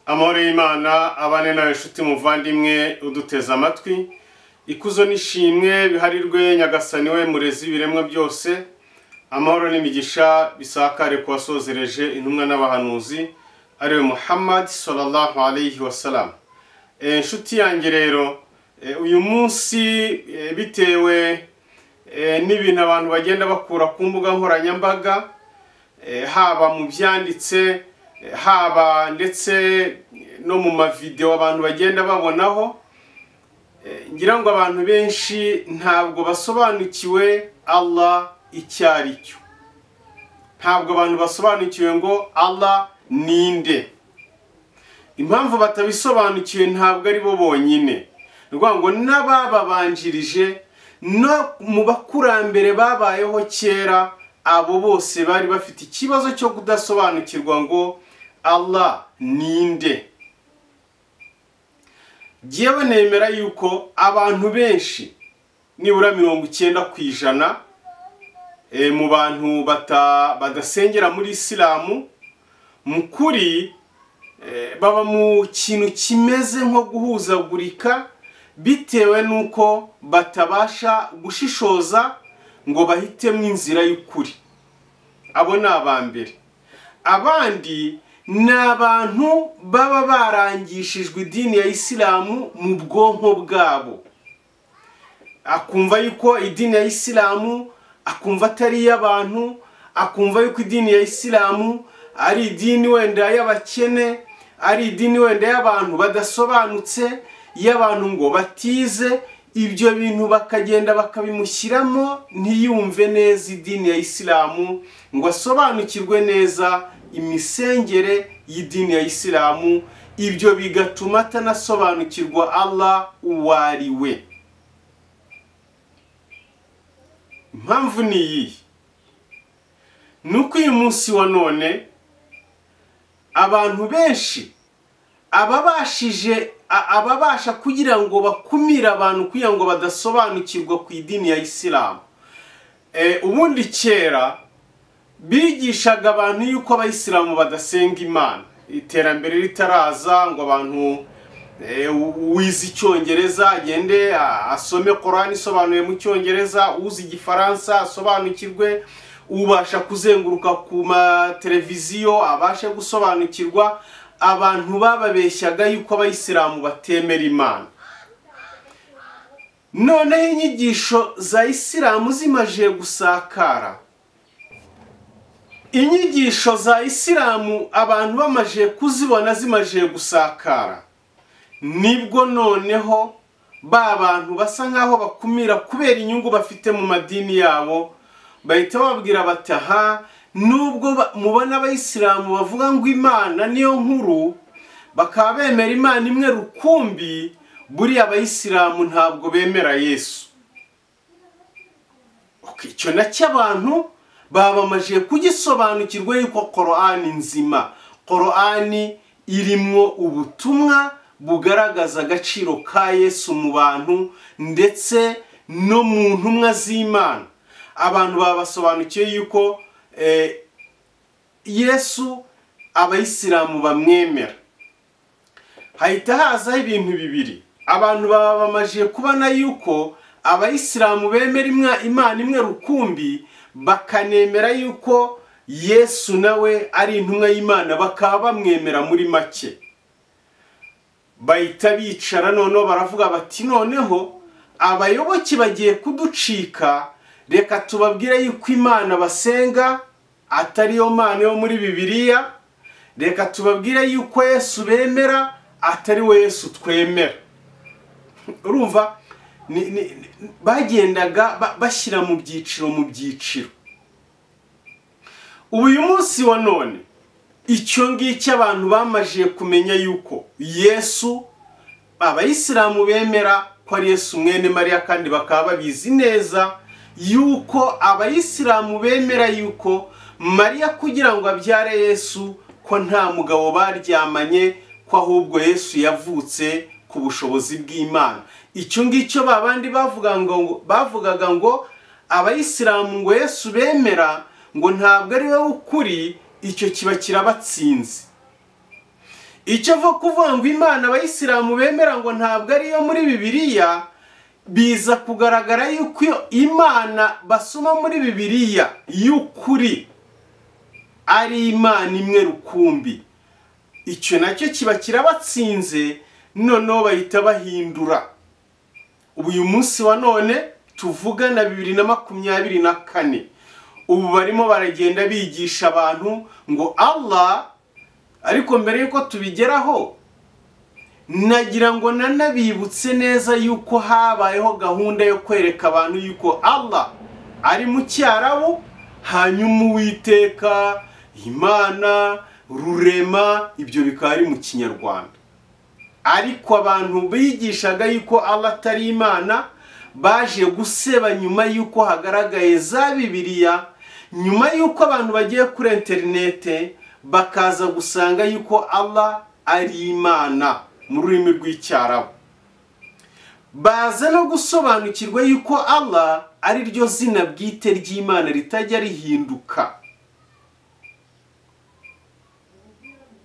Amahoro y'Imana abane nawe nshuti muvandimwe uduteze amatwi. Ikuzo n'ishimwe biharirwe Nyagasani we murezi w'ibiremwa byose. Amahoro n'imigisha bisakare ku wasozereje intumwa n'abahanuzi ariwe Muhammad sallallahu alayhi wasallam. Nshuti yanjye rero, uyu munsi bitewe n'ibintu abantu bagenda bakura ku mbuga nkoranyambaga, haba mu byanditse, haba ndetse no mu mavideo abantu bagenda babonaho, ngira ngo abantu benshi ntabwo basobanukiwe Allah icyo ari cyo. Ntabwo abantu basobanukiwe ngo Allah ninde. Impamvu batabisobanukiwe ntabwo ari bo bonyine, ni ukuvuga ngo n'abababanjirije no mu bakurambere babayeho kera, abo bose bari bafite ikibazo cyo kudasobanukirwa ngo Allah ninde. Jyewe nemera yuko abantu benshi nibura 90% mu bantu badasengera muri Isilamu, mu kuri baba mu kintu kimeze nko guhuzagurika bitewe nuko batabasha gushishoza ngo bahitemo inzira y'ukuri. Abo ni abambere. Abandi ni abantu baba barangishijwe idini ya Isilamu mu bwonko bwabo, akumva yuko idini ya Isilamu akumva atari iy'abantu, akumva yuko idini ya Isilamu ari idini wenda y'abakene, ari idini wenda y'abantu badasobanutse, y'abantu ngo batize. Ibyo bintu bakagenda bakabimushyiramo ntiyumve neza idini ya Isilamu ngo asobanukirwe neza imisengere y'idini ya Isilamu. Ibyo bigatuma atanasobanukirwa Allah uwo ari we. Impamvu ni iyi: nuko uyu munsi wa none abantu benshi ababasha kugira ngo bakumire abantu kugira ngo badasobanukirwa ku idini ya Isilamu. Ubundi kera bigishaga abantu yuko abayisilamu badasenga Imana, iterambere ritaraza ngo abantu uwize icyongereza agende asome Korani isobanuye mu cyongereza, uzi igifaransa asobanukirwe, ubasha kuzenguruka ku mateleviziyo abashe gusobanukirwa. Abantu bababeshyaga yuko abayisilamu batemera Imana. Noneho inyigisho za Isilamu zimaje gusakara, inyigisho za Isilamu abantu bamaje kuzibona zimaje gusakara, nibwo noneho ba bantu basa nkaho bakumira kubera inyungu bafite mu madini yabo, bahita bababwira bati aha, nubwo mubona abayisilamu bavuga ngo Imana niyo nkuru, bakaba bemera Imana imwe rukumbi, buriya abayisilamu ntabwo bemera Yesu. Icyo nacyo abantu babamaje kugisobanukirwa yuko Korani nzima, Korani irimwo ubutumwa bugaragaza agaciro ka Yesu mu bantu ndetse no mu ntumwa z'Imana. Abantu babasobanukiwe yuko Yesu abayisilamu bamwemera. Hahita hazaho ibintu bibiri. Abantu babamaje kubona yuko abayisilamu bemera Imana imwe rukumbi, bakanemera yuko Yesu nawe ari intumwa y'Imana, bakaba bamwemera muri make. Bahita bicara noneho baravuga bati noneho abayoboke bagiye kuducika, reka tubabwire yuko Imana basenga atari yo Mana yo muri Bibiliya, reka tubabwire yuko Yesu bemera atari we Yesu twemera. Urumva bagendaga bashyira mu byiciro mu byiciro. Ubu uyu munsi wa none icyo ngicyo abantu bamaje kumenya yuko Yesu abayisilamu bemera ko ari Yesu mwene Mariya, kandi bakaba babizi neza yuko abayisilamu bemera yuko Mariya kugira ngo abyare Yesu ko nta mugabo baryamanye, ko ahubwo Yesu yavutse ku bushobozi bw'Imana. Icyo ngicyo babandi bavugaga ngo abayisilamu ngo Yesu bemera ngo ntabwo ari we ukuri, icyo kiba kirabatsinze. Icyo kuvuga ngo Imana abayisilamu bemera ngo ntabwo ariyo muri Bibiliya, biza kugaragara yuko Imana basoma muri Bibiliya y'ukuri ari Imana imwe rukumbi. Icyo nacyo kiba kirabatsinze, noneho bahita bahindura. Ubu uyu munsi wa none tuvugana 2024, ubu barimo baragenda bigisha abantu ngo Allah. Ariko mbere yuko tubigeraho, nagira ngo nanabibutse neza yuko habayeho gahunda yo kwereka abantu yuko Allah ari mu Cyarabu, hanyuma Uwiteka, Imana, Rurema, ibyo bikaba ari mu Kinyarwanda. Ariko abantu bigishaga yuko Allah atari Imana baje guseba nyuma yuko hagaragaye za Bibiliya, nyuma yuko abantu bagiye kuri interinete bakaza gusanga yuko Allah ari Imana mu rurimi rw'Icyarabu. Baza no gusobanukirwa yuko Allah ari ryo zina bwite ry'Imana ritajya rihinduka.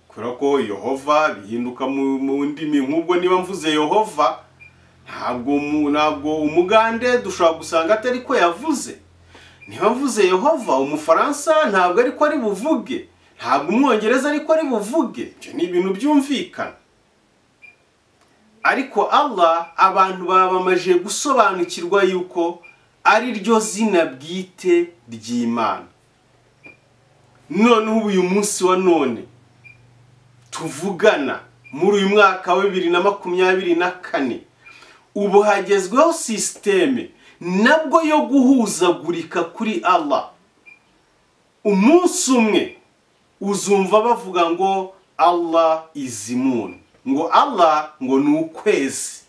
Kubera ko Yehova bihinduka mu ndimi, nk'ubwo niba mvuze Yehova ntabwo umugande dushobora gusanga atari ko yavuze. Niba mvuze Yehova, umufaransa ntabwo ariko ari buvuge, ntabwo umwongereza ariko ari buvuge. Ibyo ni ibintu byumvikana. Ariko Allah abantu babamaje gusobanukirwa yuko ari ryo zina bwite ry'Imana. Noneho uyu munsi wa none tuvugana muri uyu mwaka wa 2024, ubu hagezweho systeme nabwo yo guhuzagurika kuri Allah. Umunsi umwe uzumva bavuga ngo Allah is moon, ngo Allah ngo ni ukwezi,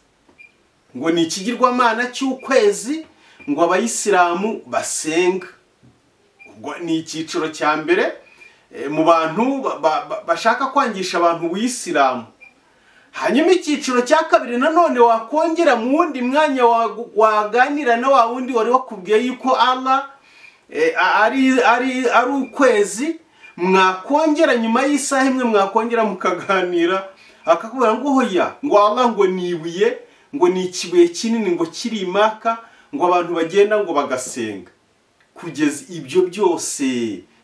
ngo ni ikigirwamana cy'ukwezi, ngo abayisilamu basenga. Ubwo ni icyiciro cya mbere mu bantu bashaka kwangisha abantu ubuyisilamu. Hanyuma icyiciro cya kabiri nanone wakongera mu wundi mwanya waganira na wa wundi wari wakubwiye yuko Allah ari ukwezi, mwakongera nyuma y'isaha imwe mwakongera mukaganira, akakubwira ngo hoya, ngo Allah ngo ni ibuye, ngo ni ikibuye kinini ngo kiri imaka, ngo abantu bagenda ngo bagasenga. Kugeza ibyo byose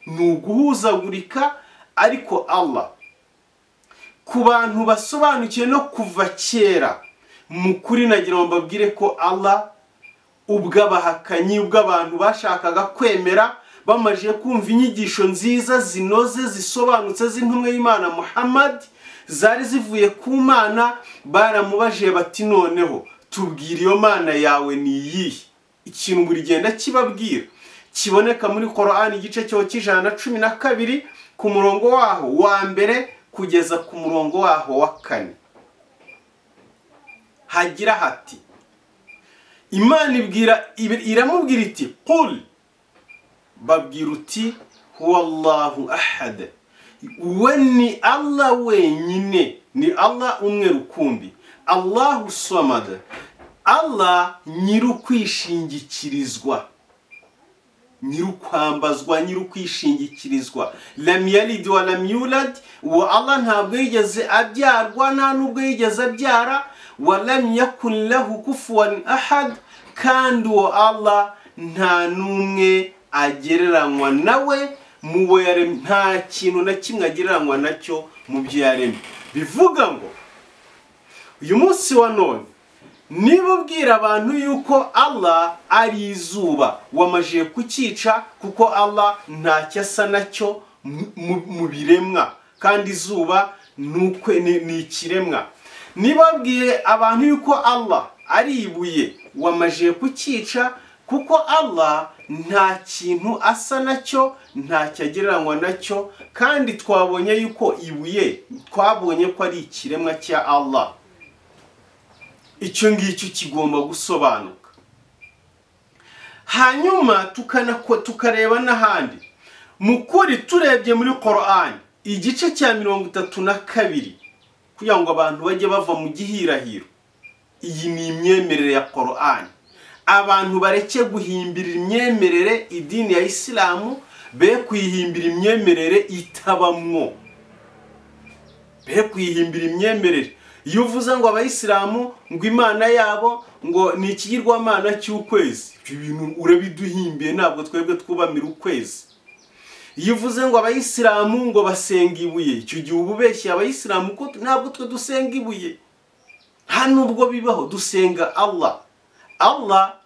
ni uguhuzagurika. Ariko Allah ku bantu basobanukiwe no kuva kera mu kuri, nagira ngo mbabwire ko Allah ubw'abahakanyi, ubw'abantu bashakaga kwemera bamaze kumva inyigisho nziza zinoze zisobanutse z'intumwa y'Imana Muhammad zari zivuye ku Mana, baramubajije bati noneho tubwira iyo Mana yawe ni iyihe? Ikintu buri genda kibabwira kiboneka muri Qur'an igice cyo 112 ku murongo waho wa mbere kugeza ku murongo waho wa 4. Hagira hati Imana ibwira iramubwira iti qul, babwira uti huwallahu ahad, we ni Allah wenyine, ni Allah umwe rukumbi, Allahu samad, Allah nyirukwishingikirizwa, nyirukwambazwa, nyirukwishingikirizwa, lam yalid wa lam yulad, wa Allah ntabwo yigeze abyarwa nta nubwo yigeze abyara, wa lam yakun lahu kufuwan ahad, kandi wa Allah nta numwe agereranywa nawe mu bo yaremye, nta kintu na kimwe agereranywa nacyo mu byo yaremye. Bivuga ngo uyu munsi wa none niba ubwira abantu yuko Allah ari izuba, wamaje kucyica, kuko Allah ntacyo asa nacyo mu biremwa, kandi izuba ni ikiremwa. Niba ubwiye abantu yuko Allah ari ibuye, wamaje kucyica, kuko Allah nta kintu asa nacyo, ntacyo agereranywa nacyo, kandi twabonye yuko ibuye twabonye ko ari ikiremwa cya Allah. Icyo ngicyo kigomba gusobanuka. Hanyuma tukareba n'ahandi mu kuri, turebye muri Qur'an igice cya 32, kugira ngo abantu bajye bava mu gihirahiro. Iyi ni imyemerere ya Qur'an. Abantu bareke guhimbira imyemerere idini ya Isilamu, be kuyihimbira imyemerere itabamwo. Be kwihimbira imyemerere. Iyo uvuze ngo abayisilamu ngo imana yabo ngo ni ikigirwamana cy'ukwezi, ibyo bintu urabiduhimbiye, ntabwo twebwe twubamira ukwezi. Iyo uvuze ngo abayisilamu ngo basenga ibuye, icyo gihe uba ubeshye abayisilamu ko ntabwo twe dusenga ibuye, nta nubwo bibaho. Dusenga Allah. Allah,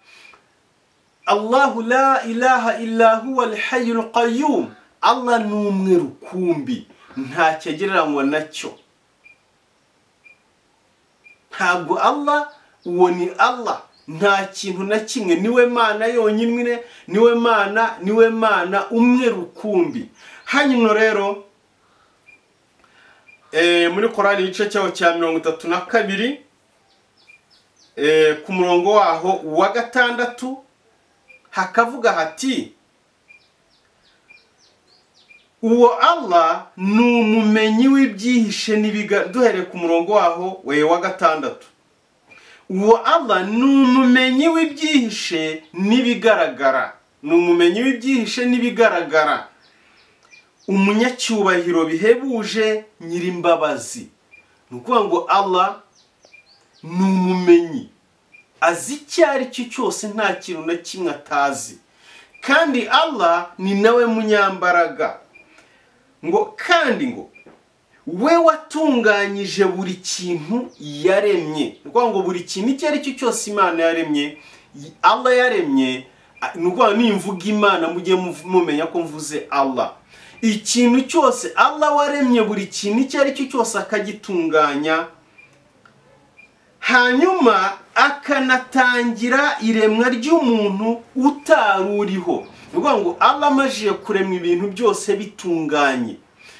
Allahu la ilaha illa huwa al-hayyul qayyum. Allah ni umwe rukumbi, nta cyegereranywa nacyo. Ntabwo Allah, uwo ni Allah, nta kintu na kimwe, niwe Mana yonyine, niwe Mana, niwe Mana umwe rukumbi. Hanyuma rero muri Korani igice cyaho cya 32 ku murongo waho wa 6 hakavuga hati uwo Allah ni umumenyi w'ibyihishe n'ibiga. Duhereye ku murongo waho wa 6, uwo Allah ni umumenyi w'ibyihishe n'ibigaragara, ni umumenyi w'ibyihishe n'ibigaragara, umunyacyubahiro bihebuje, nyirimbabazi. Ni ukuvuga ngo Allah ni umumenyi, azi icyo ari cyo cyose, nta kintu na kimwe atazi. Kandi Allah ni nawe munyambaraga. Ngo kandi ngo we watunganyije buri kintu yaremye. Ni ukuvuga ngo buri kintu icyo ari cyo cyose Imana yaremye, Allah yaremye. Ni ukuvuga nimvuga Imana mujye mumenya ko mvuze Allah. Ikintu cyose Allah waremye, buri kintu icyo ari cyo cyose akagitunganya, hanyuma akanatangira iremwa ry'umuntu utaruriho. Ni ukuvuga ngo Allah amajije kurema ibintu byose bitunganye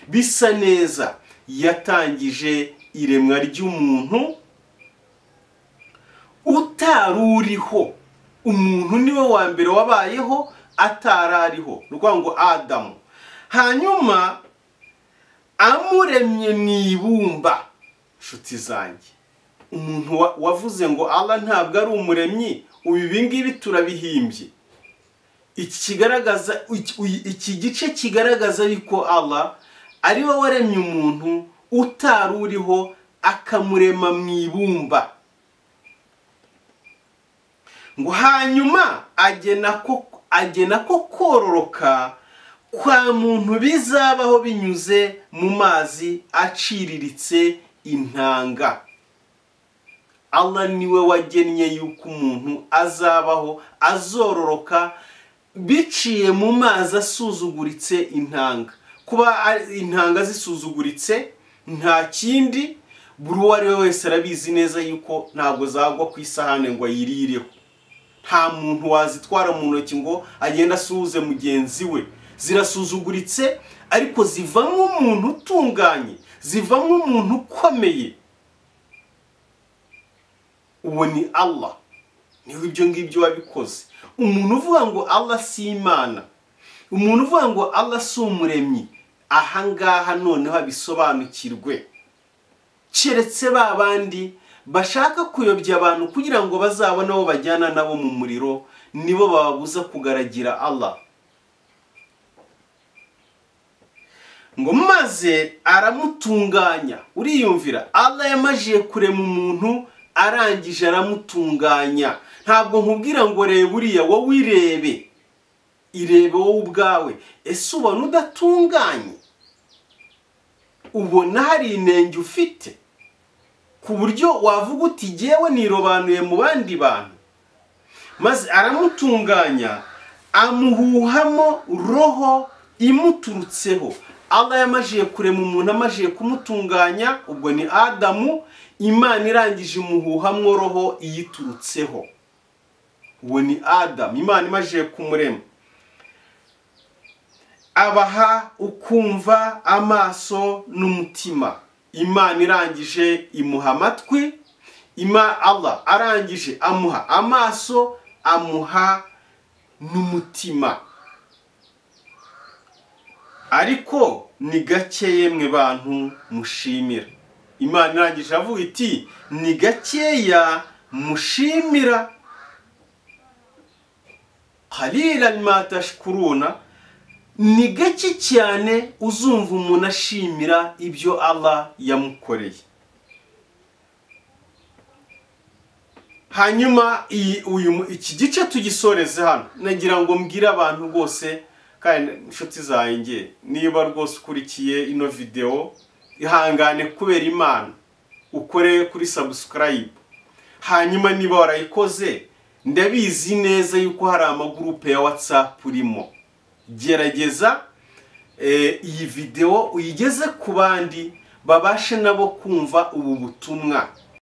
bisa neza, yatangije iremwa ry'umuntu utaruriho. Umuntu niwe wa mbere wabayeho atarariho, ni ukuvuga ngo Adamu. Hanyuma amuremye mu ibumba. Nshuti zanjye, umuntu wavuze ngo Allah ntabwo ari umuremyi, ubu ibingibi turabihimbye. Iki kigaragaza, iki gice kigaragaza yuko Allah ari we waremye umuntu utaruriho akamurema mu ibumba. Ngo hanyuma agena ko kororoka kwa muntu bizabaho binyuze mu mazi aciriritse intanga. Allah niwe wagennye yuko umuntu azabaho azororoka biciye mu mazi asuzuguritse intanga. Kuba intanga zisuzuguritse nta kindi, buri uwo ari we wese arabizi neza yuko ntabwo zagwa ku isahane ngo ayirireho. Nta muntu wazitwara mu ntoki ngo agende asuhuze mugenzi we. Zirasuzuguritse, ariko zivamo umuntu utunganye, zivamo umuntu ukomeye. Uwo ni Allah, niwe ibyo ngibyo wabikoze. Umuntu uvuga ngo Allah si Imana, umuntu uvuga ngo Allah si umuremyi, ahangaha noneho abisobanukirwe. Keretse ba bandi bashaka kuyobya abantu kugira ngo bazabone abo bajyana nabo mu muriro, nibo bababuza kugaragira Allah. Ngo maze aramutunganya. Uriyumvira, Allah yamajije kurema umuntu arangije aramutunganya. Ntabwo nkubwira ngo reba uriya, wowe irebe, irebe wowe ubwawe. Ese ubona udatunganye? Ubona hari inenge ufite ku buryo wavuga uti jyewe nirobanuye mu bandi bantu? Maze aramutunganya, amuhuhamo roho imuturutseho. Allah yamajije kurema umuntu amajije kumutunganya, ubwo ni Adamu. Imana irangije imuhuhamwo roho iyiturutseho, uwo ni Adamu. Imana imajije kumurema, abaha ukumva amaso n'umutima. Imana irangije imuha amatwi, Allah arangije amuha amaso, amuha n'umutima. Ariko ni gake yemwe bantu mushimira. Imana irangije avuga iti ni gakeya mushimira. Qalilan ma tashkuruna. Ni gake cyane uzumva umuntu ashimira ibyo Allah yamukoreye. Hanyuma iki gice tugisoreze hano, nagira ngo mbwire abantu rwose kandi inshuti zanjye, niba rwose ukurikiye ino video, ihangane kubera Imana ukore kuri subscribe. Hanyuma niba warayikoze, ndabizi neza yuko hari amagurupe ya WhatsApp urimo, gerageza iyi video uyigeze ku bandi babashe nabo kumva ubu butumwa.